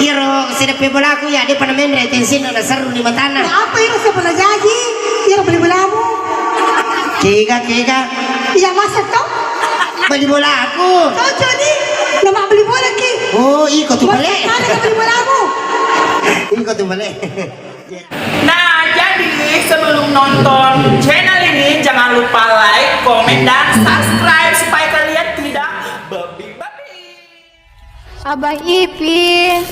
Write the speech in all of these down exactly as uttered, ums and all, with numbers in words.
Iyaro sideppe bolaku ya, depa namenre tensinna, naserru ni matanna. Ya apa iro siapa na jaji? Iro beli bolamu. Kega, kega. Iya masa to? Beli bolaku. Cocok ni. Nama beli bola ki. Oh, iko tu balik. Mana beli bolamu? Iko tu balik. Nah, jadi sebelum nonton channel ini, jangan lupa like, komen, dan subscribe supaya kalian tidak babi-babi. Abang Ipin.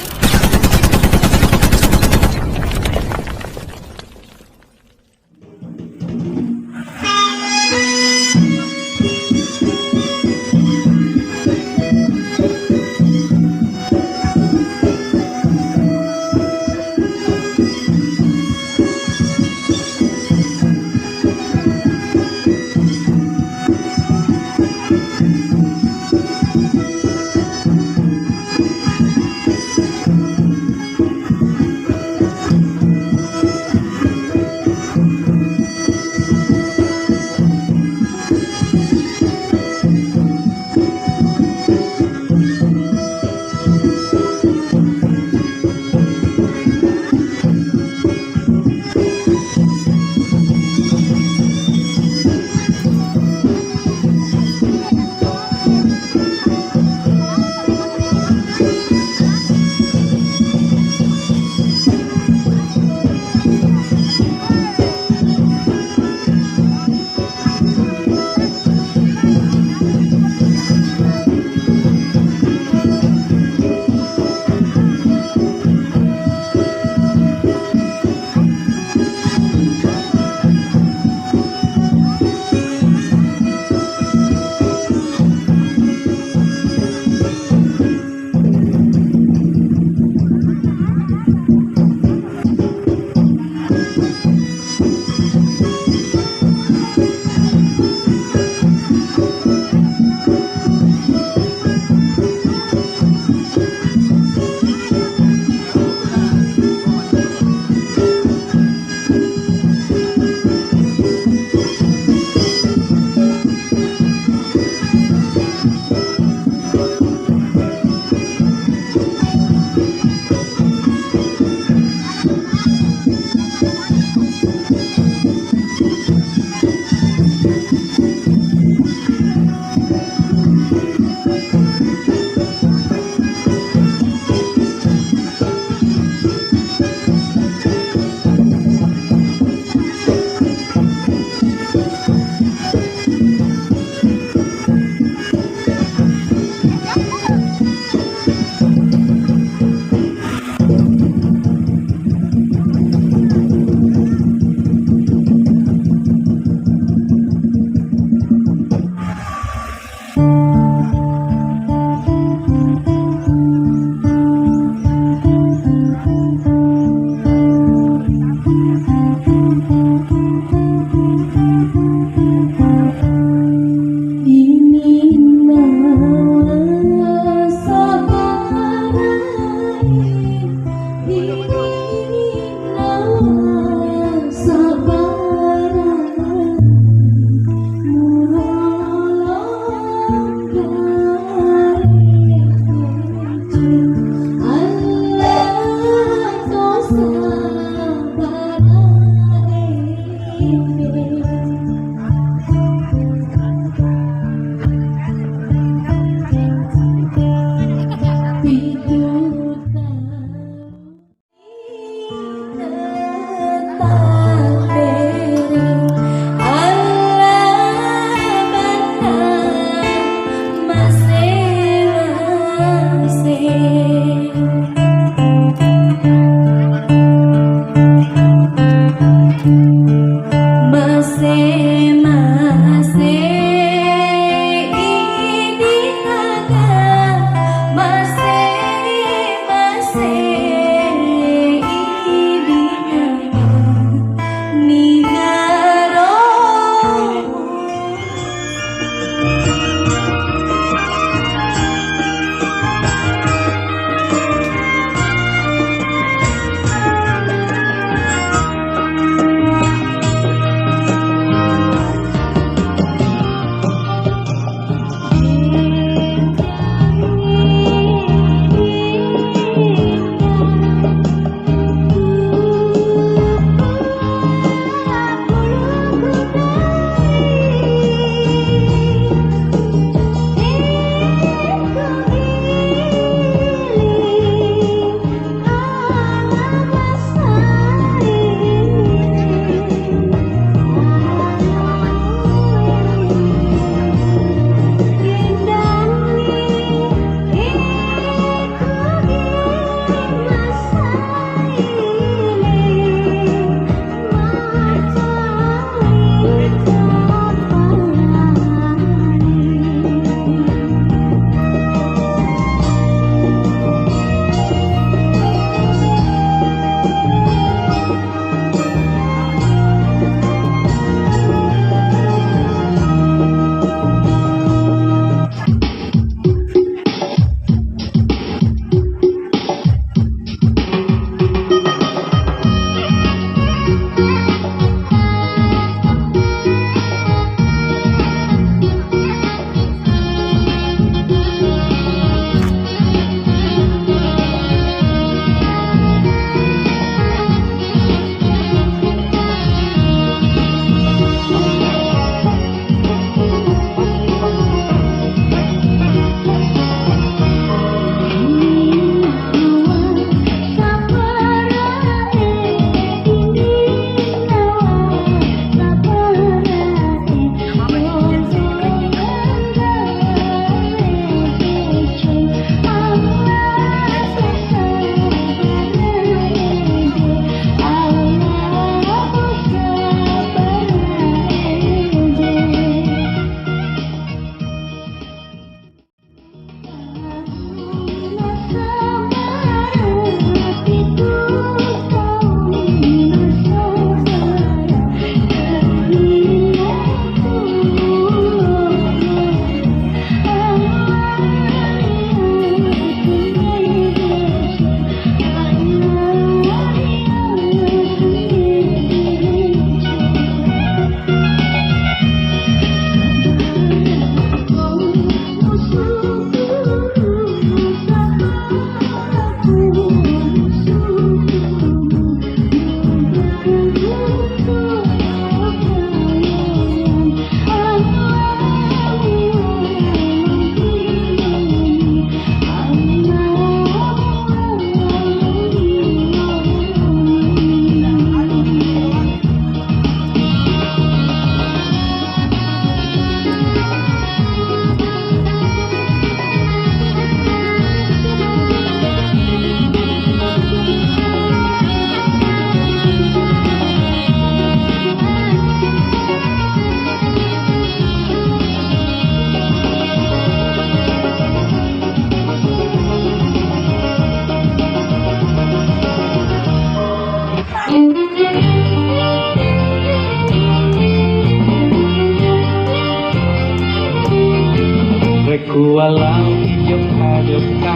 Walau ijokka-jokka,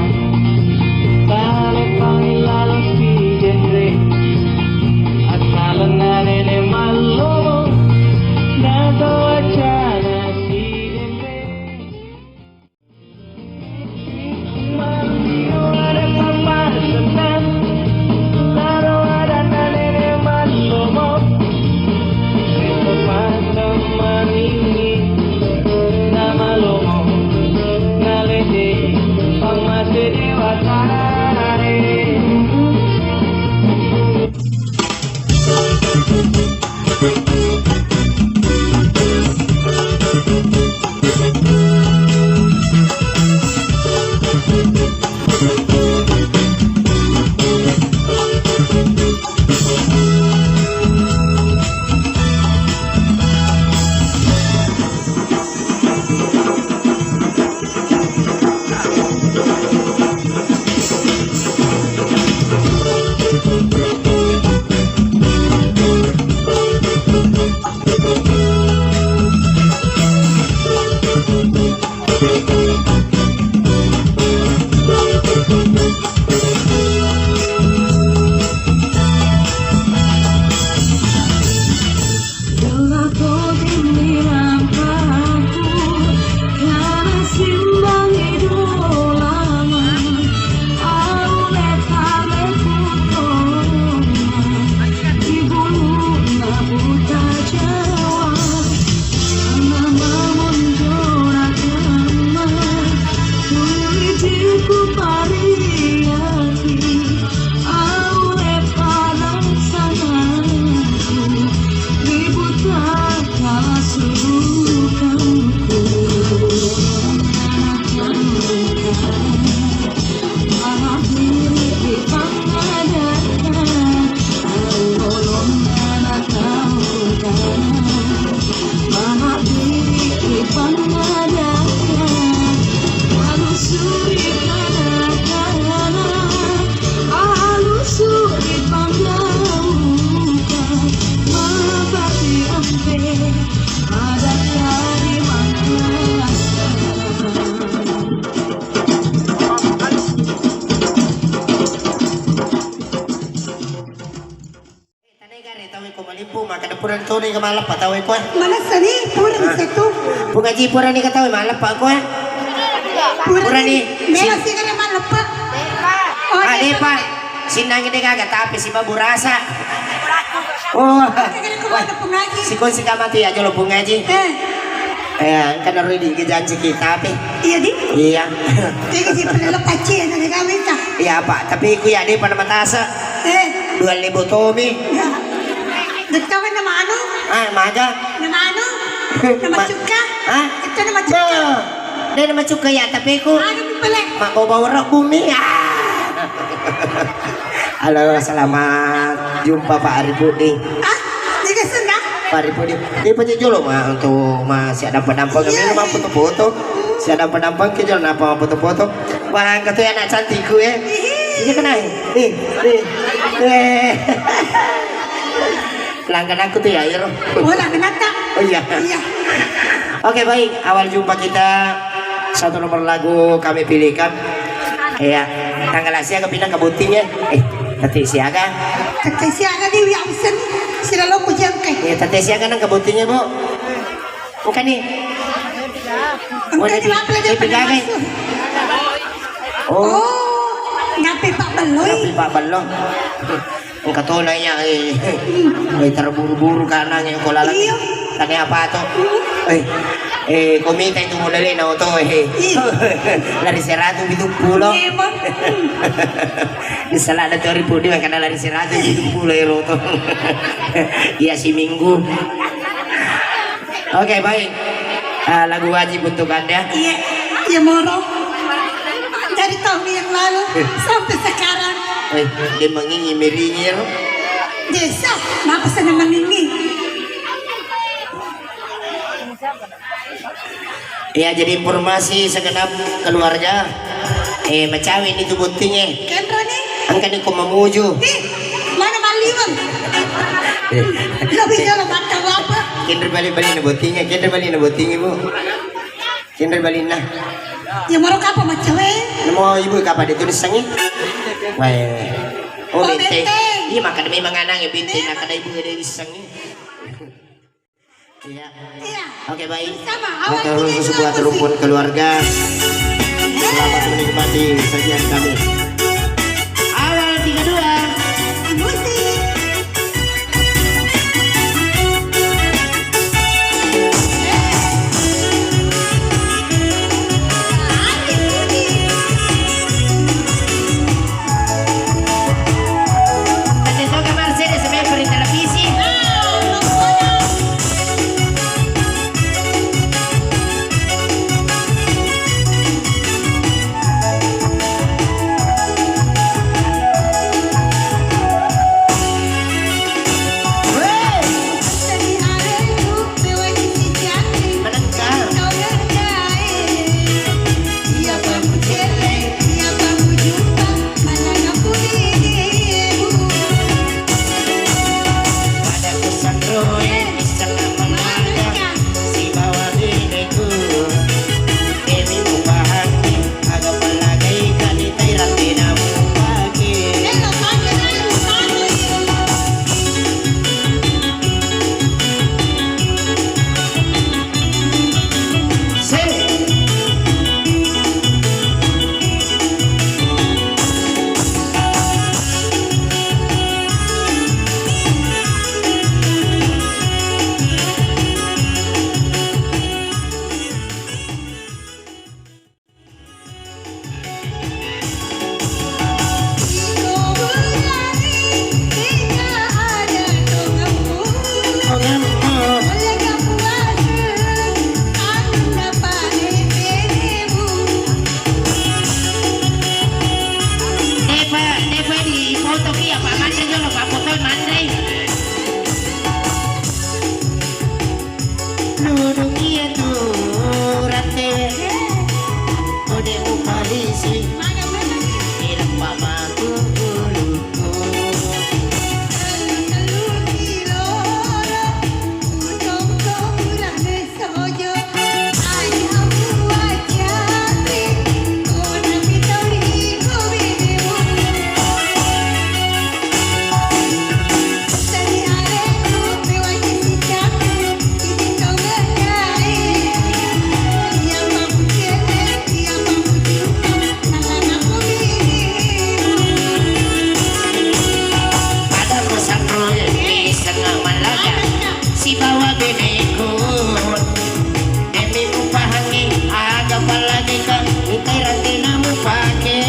talepangi laleng sidenre. Asalenna nene mallomo, nato wacana sidenre. Mantiro ada sama senang, laro ada nene mallomo. Ri tempat manini namalomo, nalede pamase dewatare. Dorato dimmi lampaku, kana simbangi dolama, au le pale putoma, ibuluna buta Jawa, ana mamonjora kama, tuli diku pariaki. Au le parang sanganku, ributa kalasukanku. Anak-anak, anak diri di pangadaka, au lolong anak tautana. Mama biri pangadaka, alusuri kana-kana, alusuri panggauka, mabati ampe, ada kari mangrasa. Tanai gare tau ko malimpu, makkeda purani toni ga malleppa tau ko. Manessa ni, purani Ah. satu. Pungaji purani ga tau malleppa ko. Purani. Purani. Mela Sin- sigara malleppa. Oh, Ah, depa. Sinnangi de gaga, tapi sipa burasa. Oh. Kagak ada kemana, Pungaji. Sikon sikamati aja lo Pungaji. Eh. Eh, engka naro idi janji kita, tapi. Iya, di? Iya. Jadi si pelle pacci ya, dari kami, Kak. Iya, Pak. Tapi ku ya, di pada matasa. Eh. Dua ribu tomi. Ya. Dekat mana manu? Ah, maga. Nama anu? Nama Ma- Cuka? Hah? Itu nama Cuka. Nah, dia nama Cuka ya, tapi ku Anu, pele. Mak bau-bau orang bumi. Ah. Halo, selamat jumpa Pak Arifudin. Ah, dia kesel dah? Pak Arifudin. Dia pasti jolo, Ma, untuk Ma, siap dampang-dampang. Iya. Ini Ma foto-foto. Siap dampang-dampang ke jolo, napa Ma foto-foto? Wah, kata anak cantikku, eh. Hihi. Iya, kenal? Eh, eh, eh. Langganakku tu ya, iyaro. Oh, langganakka? Oh, iya. Iya. Oke, baik. Awal jumpa kita, satu nomor lagu kami pilihkan. Iya. Tanggal siaga pinang ke botting, ya? Eh, tette siaga. Tette siaga di Wilson, sila loko jangkai. Iya, tette siaga nang ke botting, ya, Bu? Bukan nih. Engka di Wapla dia pernah masuk. Oh. Oh, ngape Pak Beloi? Ngape Pak Beloi? Engka tona iya, eh. Eh, terburu-buru kanang, eh, ko lalang. Iya. Tanya apa to? Eh, eh, komita itu modalnya na oto, eh. Iya. Lari seratu pitu pulo. Iya, Bang. Misalnya ada teori pudi, makanya lari seratu pitu pulo, eh, roto. Iya, si Minggu. Oke, baik. Ah, lagu wajib untuk Anda. Iya, iya, moro. Dari tahun yang lalu sampai sekarang. Eh, dia mengingi miringir. Desa, kenapa senang mengingi? Ya, jadi informasi segenap keluarga. Eh, macawe ni tu bottingnge. Kenro ni? Engka ni ko mamuju. Ih, mana maliweng? Eh. Lebih jauh mata apa? Kenro balik-balik na bottingnge, kenro balik na bottingnge, Bu. Kenro balik na. Ya moro kapa maccawe? Namo ibu kapa de tulisangi? Wae. Oh, oh, benteng. Benteng. Iya, maka demi menganang ya benteng, maka ibu de tulisangi. Iya. Iya. Oke, baik. Sama, awal tiga dua, musik. Untuk sebuah rumpun keluarga. Selamat menikmati sajian kami. Awal tiga dua. Musik. Tette toga Mercedes, me peri televisi. Pada kusanroe, issenna mallada, sibawa beneku. Demi mupahanni, aga pallagaika, mitai ratena mupake. Depa, depa di foto ki apa manre jolo, pak foto manre. Nunung iyatu rante, kode mupalisi, ireng pamaku buluku. Pada pesan roe, sengaja mallaga, sibawa beneku. Demi mupahangi aga pallagika, mitai ratena mupake.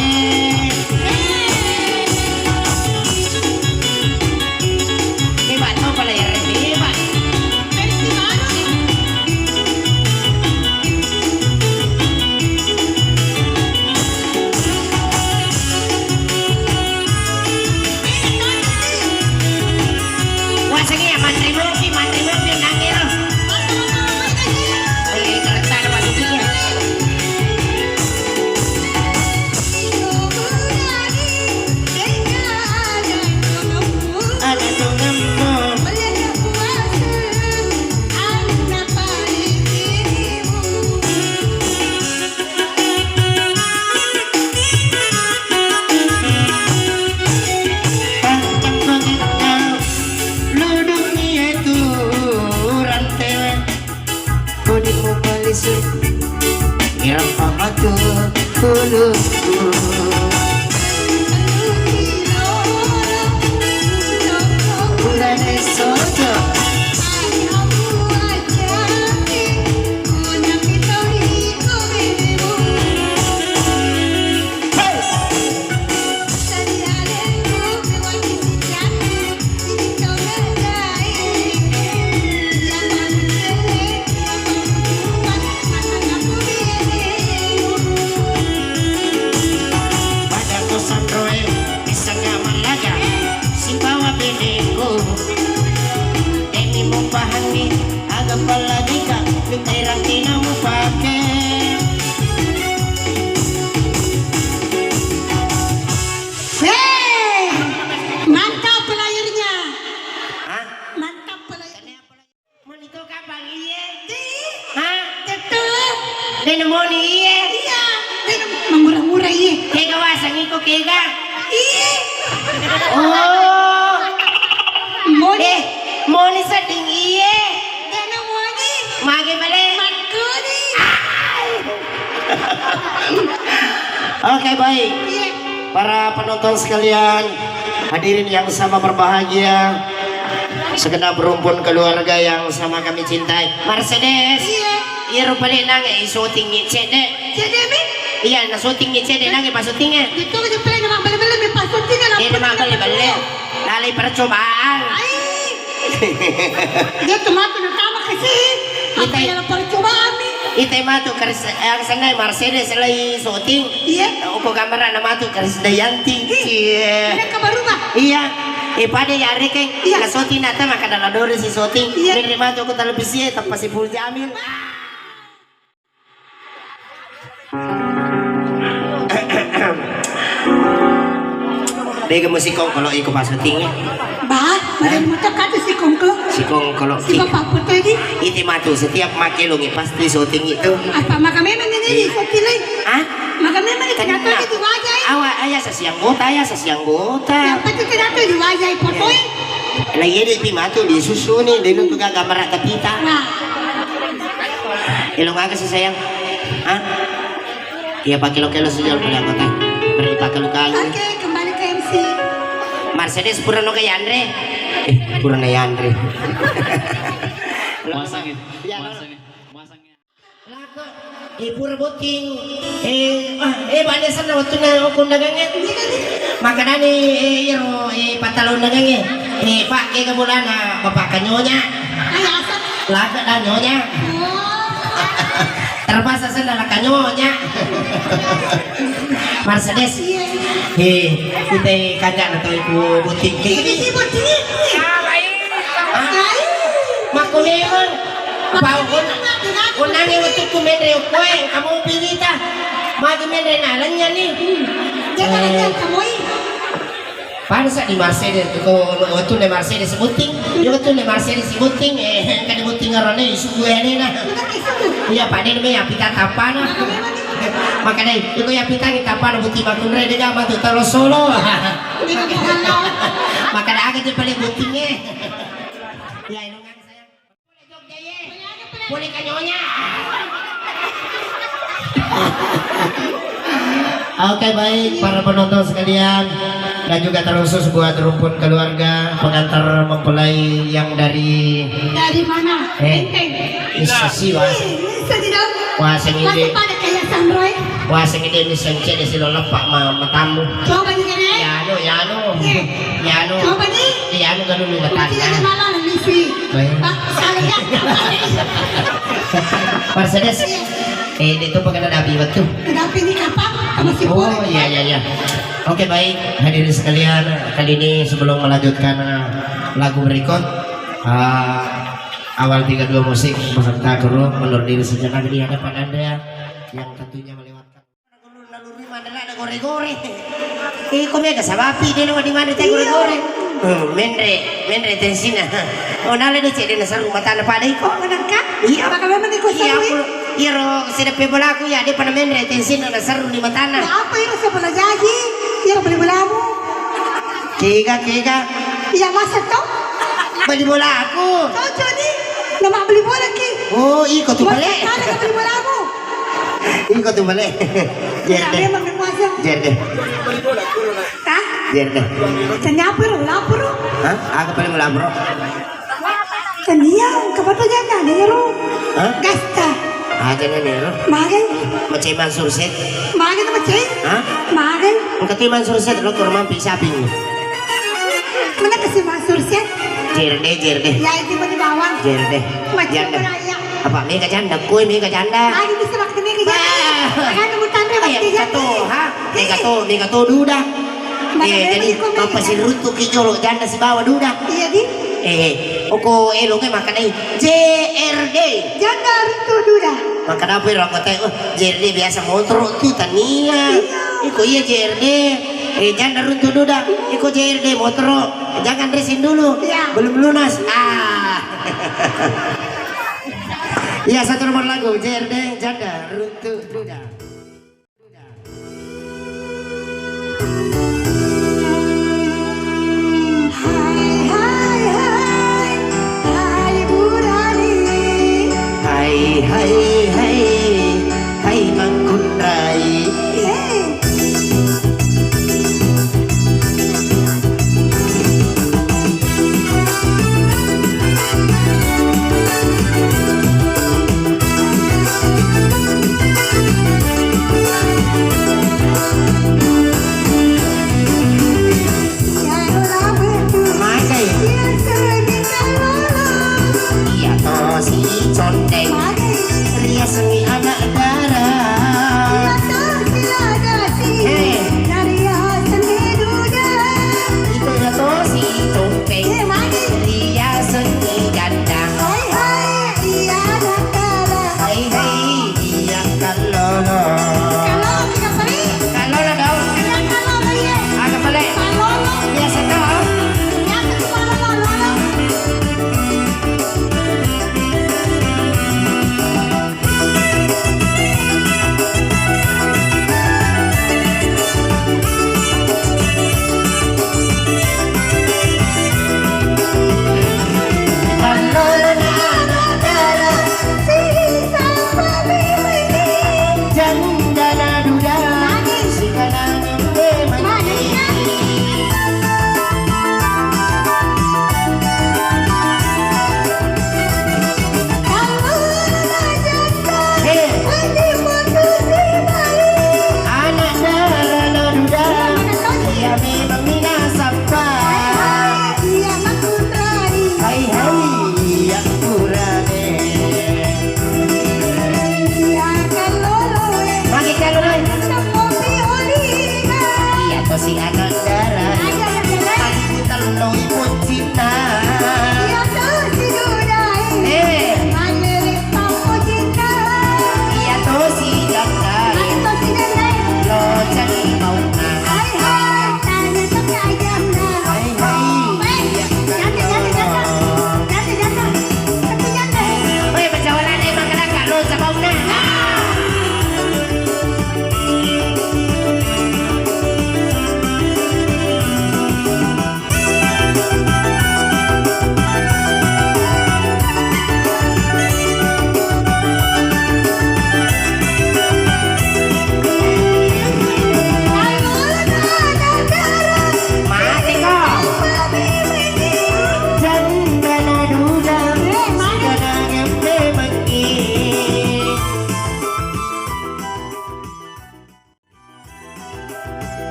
Hebat to pala ya, hebat. Wasengnge ya, mantri mopi, mantri mopi, nangero. Eh, kereta ada masuk juga. Ada tongemmu. Ludung iyatu rantewe, kodimu palisu, irappa matu uluku. Purane sojo. Pada kusanroe, misalnya mallaga, sibawa beneku. Demi mupahanni, aga pallagika, mitai ratena mupake. Hei, mantap pelayarnya. Hah? Mantap pelayarnya. Moni to kapang iye? Di. Hah? Tetu. Dena moni iye? Iya. Oke, baik. Iya. Para penonton sekalian, hadirin yang sama berbahagia, segenap rumpun keluarga yang sama kami cintai. Mercedes. Iya. Iya, rupanya nange syuting cedde. Cedde mi? Iya, na syuting cedde nange pas syuting. Itu aja pernah nama bela-bela mi pas syuting. Iya, nama bela-bela. Lalai percobaan. Ai. Dia tuh matu na tama kasi. Apa Ite- yang percobaan mi? Ite matu keris yang senai Mercedes lai syuting. Iya. Uko kamera na matu keris Dayanti. Iya. Ada kabar rumah. Iya. Eh, pada ya rekeng. Iya. Na syuting nata maka dalam dore si syuting. Iya. Dari matu ke televisi ya, tempat si Full Jamil. Dega musikong kalau iko pas syuting. Bah, badan mutak kata si kongko. Sikong kalau Si bapak foto ini. Iti matu setiap make lungi pasti syuting itu. Apa maka memang ini di syuting lain? Hah? Maka memang ini ternyata di wajah. Awa, ayah sasiang gota, ayah sasiang gota. Yang penting ternyata di wajah foto ini. Nah, iya di pi matu di susu nih, dia nunggu gak gambar tapita. Nah. Ilong aga sih sayang? Hah? Iya, pakai lo kelo sejol pada anggota. Beri pakai lo kali. Oke, kembali ke M C. Mercedes pura no kayak Andre. Eh, pura na Andre. Masang itu. Iya, Masang itu. Masang itu. Lako, eh, pura botting. Eh, ah, eh, bane sana waktu na kondangan. Makadani, eh, iro, eh, patalo undangan. Eh, Pak, kega bolana Bapak Kanyonya. Lako da nyonya. Terpaksa sana la Kanyonya. Mercedes. Iya. Eh, kita kagak na tahu iku botting. Ini si botting. Hah? Makko memang. Pau kon-, konangi wettukku menre okkoe, kamu pilih ta. Magi menre nalenya nih. Jangan Eh. Aja kamu. Pada saat di Mercedes, ko wettunna Mercedes botting, iya wettunna Mercedes botting, eh, engka di botting arane isu gue anena. Iya, pada ini ya pita tapana. Makanya, itu ya pita kita tapana botting makunre dega matu terus solo. Makanya aga je paling bottingnya. Ya, ini kan saya. Boleh kanyonya. Oke, baik, para penonton sekalian, dan juga terkhusus buat rumpun keluarga pengantar mempelai yang dari Dari mana? Eh, Enteng. Bisa sih, Mas. Ih, bisa tidak? Wah, sing Masih ini. Pada kayak Sandroy. Wah, sing ini bisa cek di silo lepak ma matamu. Coba juga deh. Ya, anu, ya, anu. Iya. Ya, anu. Coba nih. Ya, anu, kan dulu Kuncinya matanya. Di mana, Lisi? Baik. Pak, saya. Mercedes. Iya. Eh, itu pakai ada api betul. Kenapa ini kapal? Masih Oh, boleh. Iya, iya, iya. Oke, baik. Hadirin sekalian, kali ini sebelum melanjutkan, eh, lagu berikut, eh, awal tiga dua musik beserta kru mundur diri sejenak di hadapan Anda yang tentunya melewatkan. Naluri manre ada gore-gore. Iko mega sabapi de lo di manre te gore-gore. Eh, menre, menre tensina. Oh, nala de cedde na seru matana pada iko. Oh, benar kan? Iya. Maka memang iko Iya, seru, aku, eh? Iya ro, sedepe bolaku ya, de pada menre tensina na seru di matana. Ya, apa iro sebelah jaji? Iro beli bolamu. Kega, kega. Iya, masa toh? Beli bolaku. Cocok nih. Nama beli bola ki. Oh, iko tuh balik. Mana beli bolamu? Iko tuh balik. Iya, Jerde. Memang kuasa. Jerde. Hah? Jerde. Tanya apa ro? Lapor ro? Hah? Aku paling melapor. Tania, kapatanya tania ro. Hah? Gasta. Aja nih ro. Magai. Macam Mansur Set. Magai tuh macam. Hah? Magai. Engka tu Mansur Set lo kurma pi saping. Mana kasih Mansur Set? Jerde, jerde. Ya itu mau dibawa. Jerde. Macam Jerde. Raya. Apa mega janda? Kue mega janda. Ayo bisa waktu mega janda. Bah. Ayo nunggu tanda Iya, waktu mega janda. To, ha? Mega to, mega to duda. Mana Eh, mega jadi iko mega apa si janda? Runtu ki jolo janda si bawa duda. Iya di. Eh, oko elo ke makanai J R D. Janda Runtu Duda. Makan apa ro anggota? Oh, J R D biasa motor tu tania. Iya. Iko iya J R D. Eh, janda Runtu Duda. Iko J R D motor. Jangan racing dulu. Iya. Belum lunas. Ah. Iya, satu nomor lagu J R D Janda Runtu Duda. Hai, hai, hai, hai, burani. Hai, hai, hai, hai, mangkunrai. Yeay.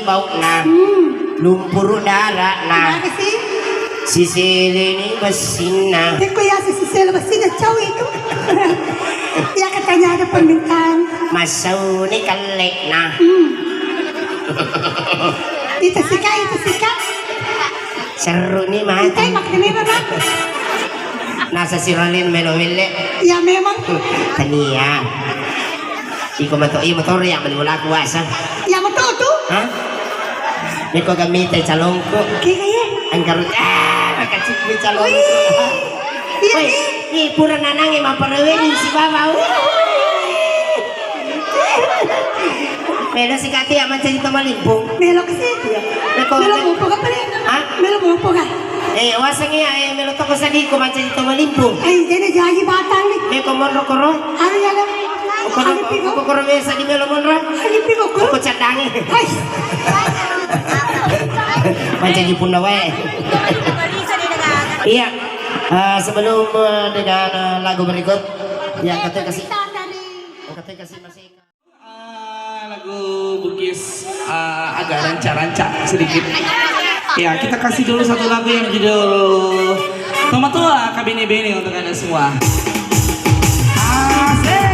Bau'na. Hmm. Lumpuru dara'na. Kenapa sih? Siseleni bessinna. Teko ya sisele bessinna cau itu. Ya katanya ada permintaan. Massauni kelle'na. Hmm. Itu sika, itu sika. Serruni mati. Itu maksudnya apa? Nasa siralin melo welle. Ya memang. Tania. Iko mato, iya motoro ya mani bola kuasa. Iya mato tu. Hah? Niko gamita calongku. Kira ya. Angkaru ah makacikmi calongku. Wih. Iya. Woi, nih pura nanangi mapareweni si baba. Melo sikati ya mancaji tomalimpung. Melo kasi. Melo mupo ka pale? Hah? Melo mupo ka? Eh, wasengngi ya, eh, melo toko sadiko mancaji tomalimpung. Eh, jadi jaji batang nih. Meko monro koro. Hari ada. Koro, koro mesa di melo monro. Hari pigo koro. Ko cadangi. Hai. Mancaji punna wae. Iya. Eh, sebelum, eh, dengan, eh, lagu berikut, yang kata kasih, yang kata kasih masih Ah, lagu Bugis, ah, agak rancak-rancak sedikit. Ya, kita kasih dulu satu lagu yang judul Tomatoa Kabene-bene untuk Anda semua. Asik.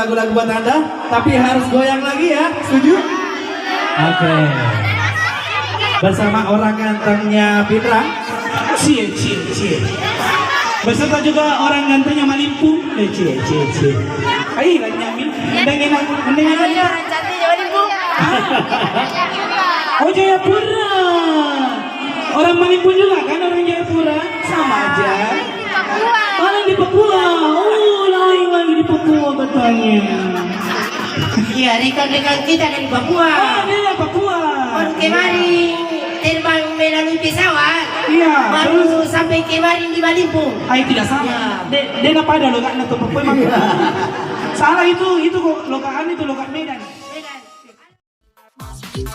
Lagu-lagu buat Anda, tapi harus goyang lagi ya, setuju? Oke. Bersama orang gantengnya Pinrang. Cie, cie, cie. Beserta juga orang gantengnya Malimpung. Eh, cie, cie, cie. Ai, lanyami. Mending enak, mending enak. Iya, cantiknya Malimpung. Oh, Jayapura. Orang Malimpung juga kan, orang Jayapura? Sama aja. Di Papua. Malah di Papua. Oh, lain lagi di Papua katanya. Iya, rekan-rekan kita dari Papua. Oh, dia dari Papua. Baru kemarin terbang melalui pesawat. Iya, baru terus? Sampai kemarin di Malimpung. Ah, tidak sama. Iya. De, de na pada loka na tu Papua emang. Salah itu, itu kok loka anu itu, loka Medan. Medan. D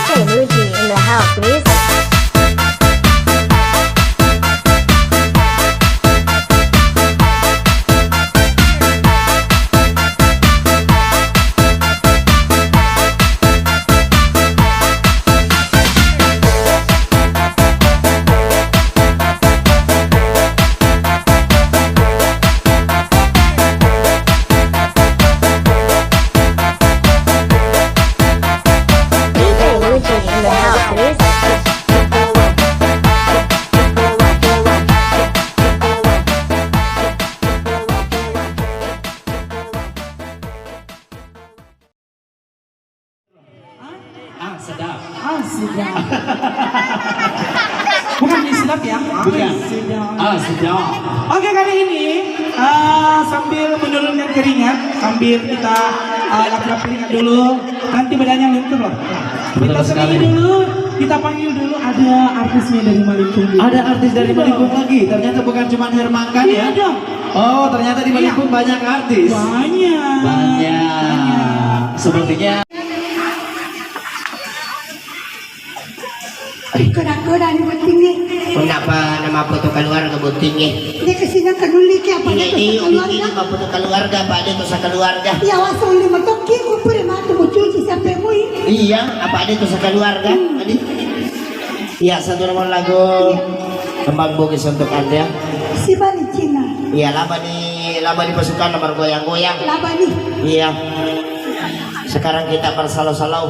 J Muji in the house, please. D J Luigi in the house, please. Ah, sedap. Ah, sedap. Bukan mie sedap ya? Bukan. Sedap. Ah, sedap. Oke, kali ini, eh, sambil menurunkan keringat, sambil kita, eh, lap-lap keringat dulu. Nanti badannya luntur loh. Betul sekali. Kita sembunyi dulu, kita panggil dulu, ada artisnya dari Malimpung. Ada artis dari Malimpung lagi. Ternyata bukan cuma Hermakan ya. Iya dong. Oh, ternyata di Malimpung banyak artis. Banyak. Banyak. Banyak. Sepertinya. Koda-koda ni bottingnge. Kenapa nama foto keluarga bottingnge? Dia kesini kenuli ke apa dia, iya, tuh iya, keluarga? Ini nama foto keluarga, apa dia tuh keluarga? Iya, wasong lima toki, kupure matu mau cuci sampai mui. Iya, apa dia tuh keluarga? Hmm. Tadi? Iya, satu nomor lagu. Iya. Kembang Bugis untuk Anda. Si Bali Cina. Iya, lama nih, lama di pasukan nomor goyang-goyang. Lama nih. Iya. Sekarang kita bersalau-salau.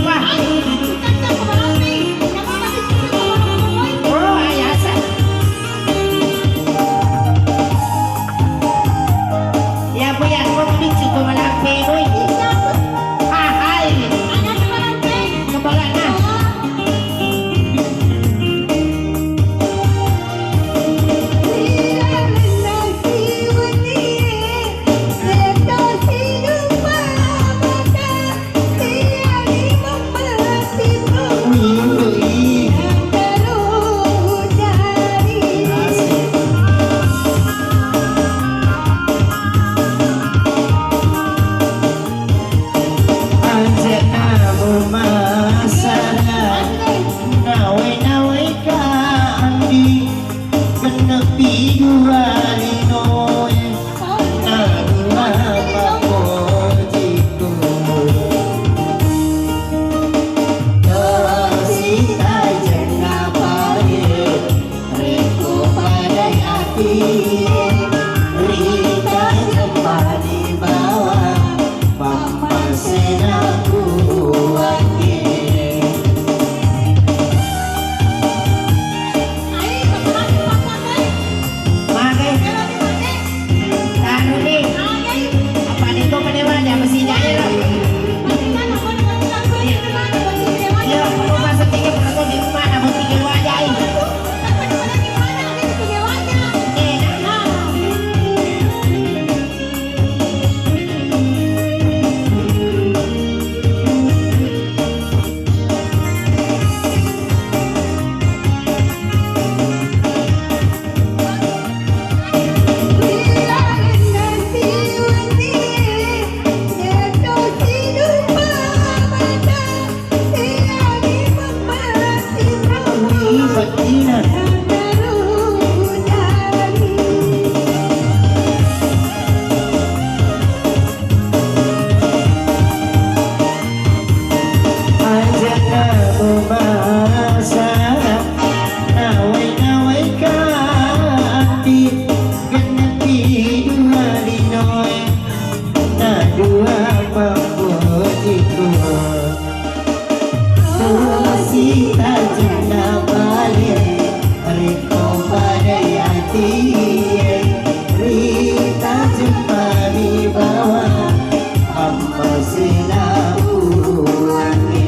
Wah. Oh, ayasa. Ya, Bu, ya, kok lucu, kok malampe, woi. Hai. Kepala, nah. Anja'na mumasara, nawai-nawai ka andi, gennepi dua linoe. Nadua papojiku. Tosi tajenna pale, rekko padai atie, rita jempani bawang, pammasena kuange. Magai. Taruni. Apa nih kok pada wajah masih jahil? Iya, aku masuk tiga puluh di mana mau tiga wajah ini? Eh, nah. Aja' namu masa, nawai-nawai ka andi, gennepi dua linoe, nadua papojiku. Tosi tajenna bale, rekko padai atie, rita jempani bawang, ammasena uange.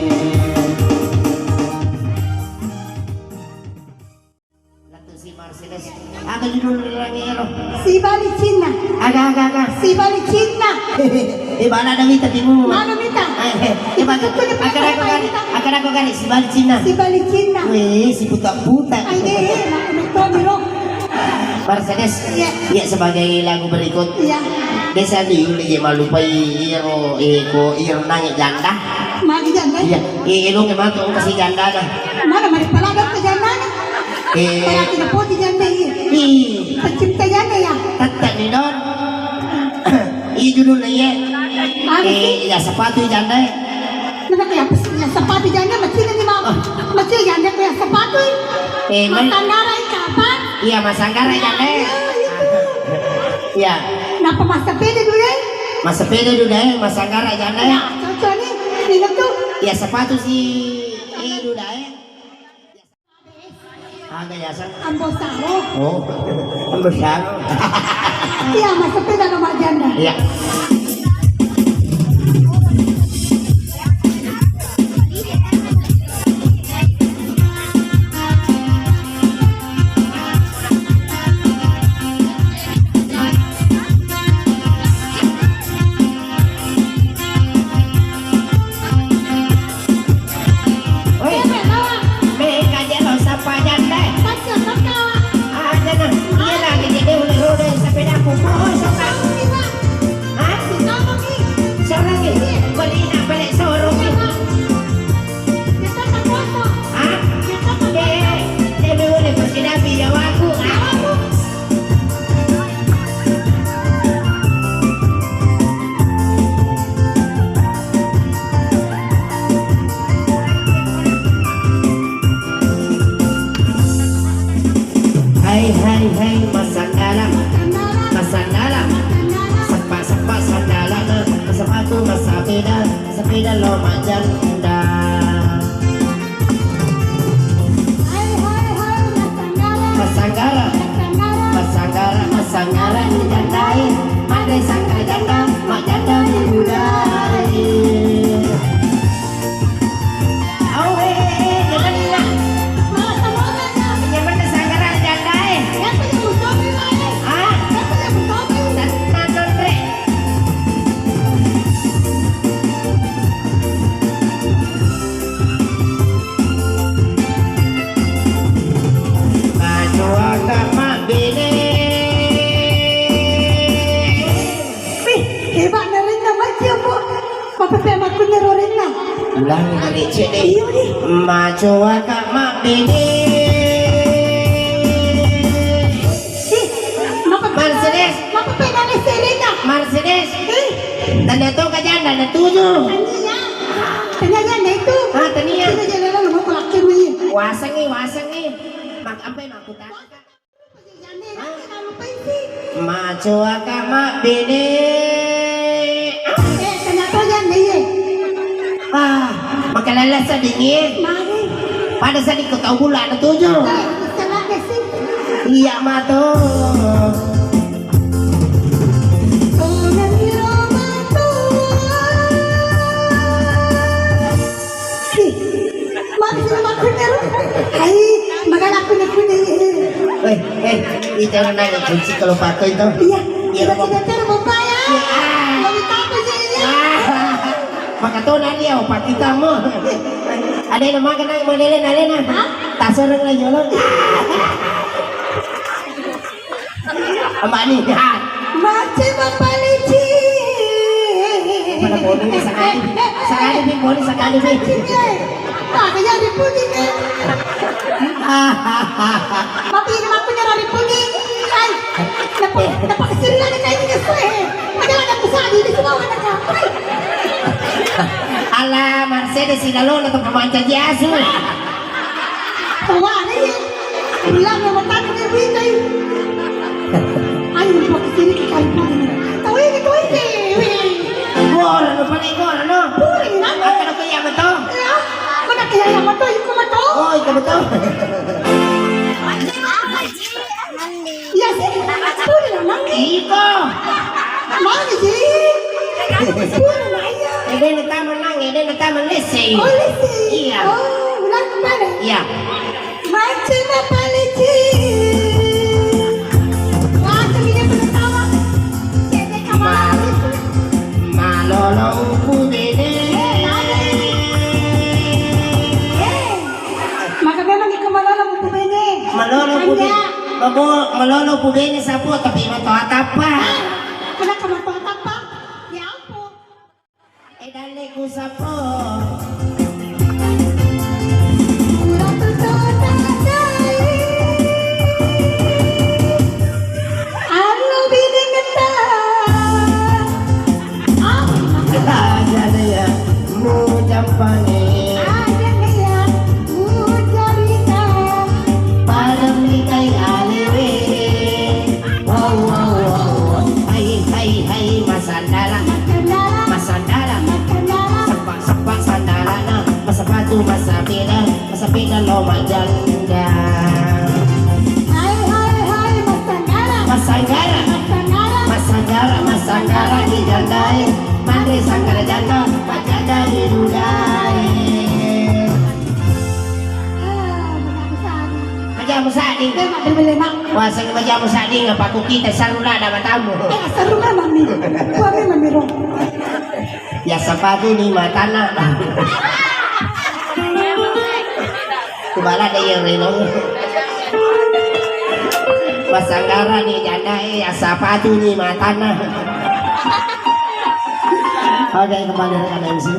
Lettu si Mercedes. Aga judul rangero? Sibali Cinna. Aga, aga, aga. Sibali Cinna. Eh, bala ada mita timu. Mana mita? Eh, eh, eh, bala. Akan aku kali, akan aku kali, Sibali Cinna. Sibali Cinna. Weh, si puta-puta. Ai, eh, eh, nak, nak, nak, nak. Mercedes. Iya. Iya, sebagai lagu berikut. Iya. Desa liu lagi malupai iro, eh, ko iro nang janda. Magi janda? Iya. Eh, eh, lo ke matu, kasih janda dah. Mana mari pala ke janda nih? Eh. Pala tidak poti janda iya. Ih. Pecinta janda ya? Tetap nih, Don. Iya judulnya iya. Apa sih? Eh, ya sepatu janda. Mana kayak apa sih? Ya sepatu janda, masih lagi mau. Ah. Masih janda kayak sepatu. Eh, mai. Masanggara itu apa? Iya, masanggara janda. Iya, itu. Iya. Kenapa masa pede dulu ya? Masa pede dulu ya, masanggara janda. Ya, cocok nih. Ini tuh. Ya sepatu sih. Eh, dulu ya. Aga yaseng? Ambo Saro. Oh, Ambo Saro. Iya, masuk ke dalam agenda. Iya. Oi, meka je lo sapa janda. Aja na, iya lagi jadi udah udah sepeda kuku, oh, soka. Hah? Janda. Hai, hai, hai, massanggara. Massanggara. Massanggara. Massanggara, massanggara ni jandae. Manre sanggara janda, majjanda ni budaya. Au, eh, eh, eh, jangan ingat. Jangan sanggara jandae. Hah? Tenang, Don Re. Macoaka mabbene. Wih, hebatna renna, macca, Pok. Mapepe makkunna ro renna. Ulangi dari cede. Iya, di. Macoaka mabbene. Ih, mapepe. Mercedes. Mapepe nalesse renna. Mercedes. Ih. Tania to ka janda natuju. Tania. Tania janda itu. Ah, tania. Kita janda lalu mau kolakin nih. Wasengi, wasengi. Mak, ampe makkutana. Macoaka mabbene. Eh, kenapa janda iye? Ah, makalala sedingi. Magi. Pada sediko tau bulan tujuh. Eh, salah deh sih. Iya, mato. Ih, maksud makkunna ro. Hai, magana kunni-kunni. Eh, eh, itu nanya kunci kalau pakai itu. Iya, iya, tidak, tidak, tidak, Bapak ya. Iya. Lebih tahu sih, iya. Ah, maka tuh nanti ya, Pak kita mau. Ada yang makan nang modele nalena. Hah? Tasorong lagi, yolo. Amani. Macca mapaleci. Pada boni sakali. Sakali pi boni sakali pi. Macca, eh. Ah, kaya ripuni, eh. Tapi ini aku nyerah ripuni. Hai. Dapat, dapat kesirian kayak ini, eh. Ada, ada pusat di semua ada. Ala Mercedes si lalo na to pamancaji asu. Tawana ye. Pulang yang matanya dia berita ini. Ayo, buat kesini ke kali pun. Tahu ini, tahu ini. Gora no, paling gora no. Puri nana. Akan aku yang betul. Ya, mana kaya yang betul, ikut betul. Oh, ikut betul. Iya sih, aku udah nangis. Iko. Mana sih? Aku udah nanya. Ede na tama nang, ede na tama lese. Oh, lese. Iya. Oh, ulang kembali. Iya. Macca mapaleci. Wah, kami dia pernah tawa. Cewek kamar. Malolo uku bene. Eh, ada. Eh. Maka memang iko malolo pubene. Malolo pubene. Mabo, malolo pubene sapo tapi mato atappa. Ah, kenapa mato atappa? Ya ampun. Eh, dalle ku sapo. Allo bidengetta. Aja deh ya, mu jampane. Aja deh ya, mu jarita. Padang di kai alewe. Wow, wow, wow, wow. Hai, hai, hai, masandala. Masandala. Masandala. Masandala. Sepak, sepak sandalana. Masapatu, masapeda. Masapeda lo majanda. Hai, hai, hai, masanggara. Masanggara. Masanggara. Masanggara, masanggara di jandai. Manre sanggara janda, pacada di dudai. Ah, majamu sading. Majamu sading. Eh, mak, beli-beli, mak. Wah, saya majamu sading, apa aku kita sarula ada matamu. Eh, sarula mami. Kuami mami ro. Ya sapatu ni matana. Kubala de yang reno. Masanggara ni janda e, ya sapatu ni matana. Oke, kembali rekan M C.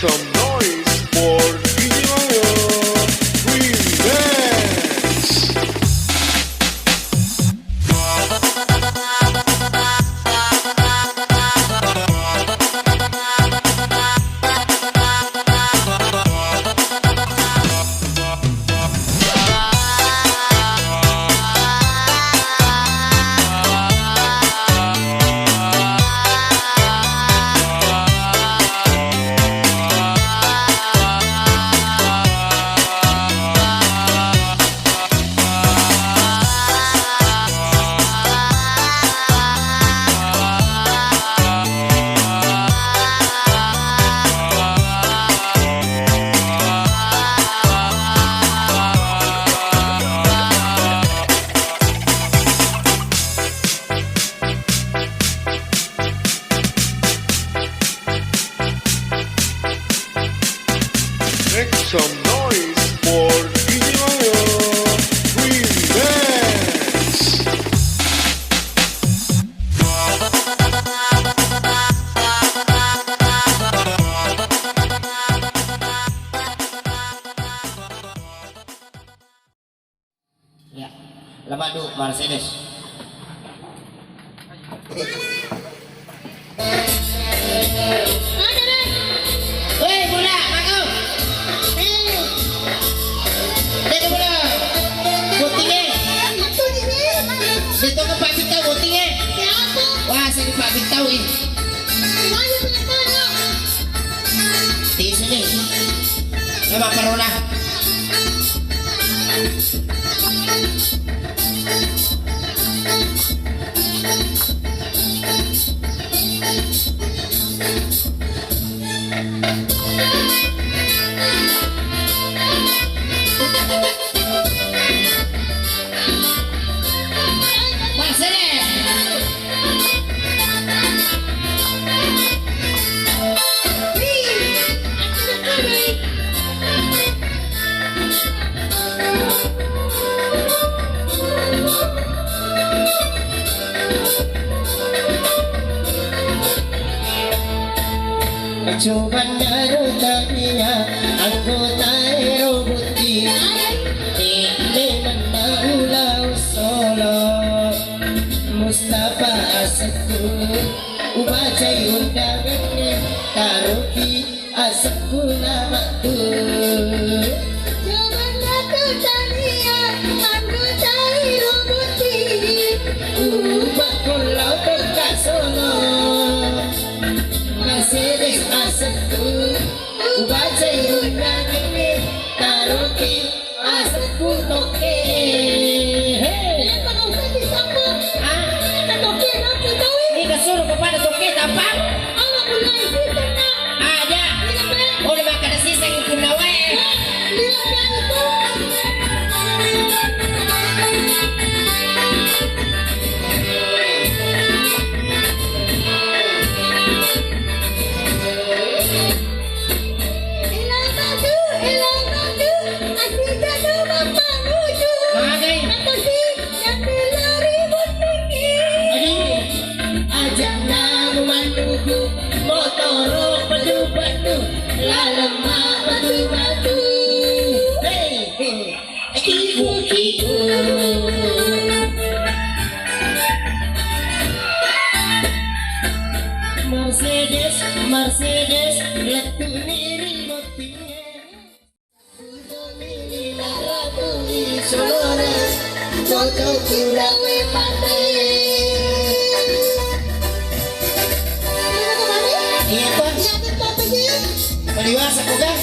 Some noise for Gigi Mario Remix. Make some noise for Gigi Mario Remix. Ya, lemak du Mercedes. Woi, bola, mako. Dek bola. Botting e. Dek to ke Pak Bintang botting e. Wah, saya Pak Bintang ini. Tisu ni. Coba corona. Marcelo. Cobanna ro tania anggota ero botting, eh, memang naula solo. Mustafa asekku, ubacai undanganna, taroki asekku namatu. Cobanna ro tania anggota ero botting, upakkollau tongka solo. Mercedes asekku, ubacai undanganna, taroki asekku tokke. Hei. Kenapa kau sedih, Sampo? Ah? Kenapa tokke, kenapa kau ini? Ini disuruh kepada tokke, tapang. Aja. Kenapa? Oh, dia makan sisa yang punna wae. Magai. Ajakna mumanduku motoro pedu-pedu, laleng mabbatu-batu. Hei, hei. Kiku-kiku. Mercedes, Mercedes, lettu'ni ri bottingnge. Solora, foto kurawe pandai. Iya, Pak. Maliwasa ko ga?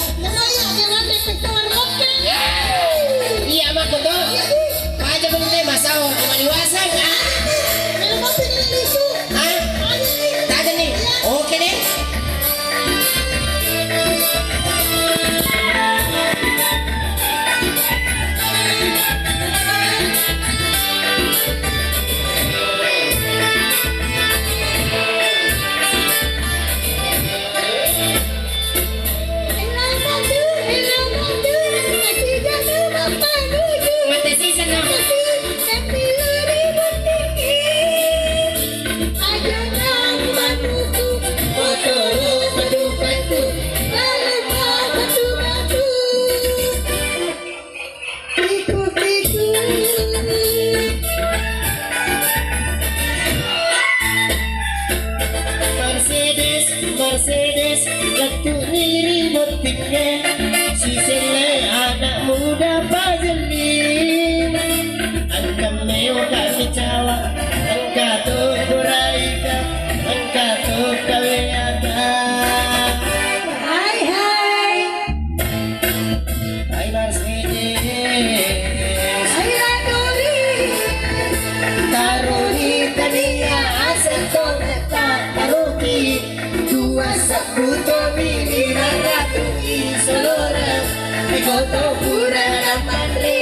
Iya, mako to. Paja belum deh, masao maliwasa ga? Hah? Tajeng nih. Oke deh. Mercedes, lettu'ni ri bottingnge, siselle anak muda pajelli. Engka mewaka micawa, engka to kuraika, engka to kaweata. Hai, hai. Hai Mercedes. Hai Laturi. Taroni tania aseng tongetta taruki. Dua sabbu tomi diraratuki solora. Eko to pura manre.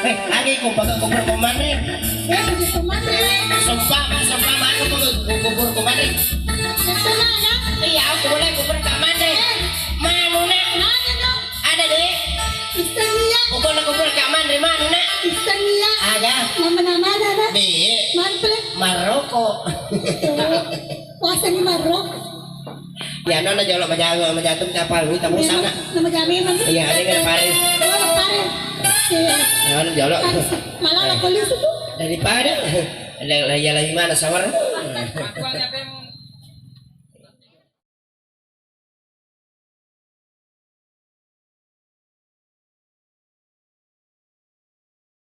Eh, agi ko paga kubur ko manre. Eh, di ko manre. Sompa ma, sompa ma, aku paga kubur ko manre. Iya, aku boleh kubur ka manre. Manu na. Ada de. Istania. Uko na kubur ka manre manu na. Istania. Aga. Nama-nama ada. Be. Manre. Maroko. Puasa ni Maroko. Ya, nona jolo majago, majatung kapal, wita musana. Nama jami mana? Iya, ada yang pare. Oh, pare. Iya. Ya, nona jolo. Malah la polisi tu. Daripada, ya lagi mana sawar?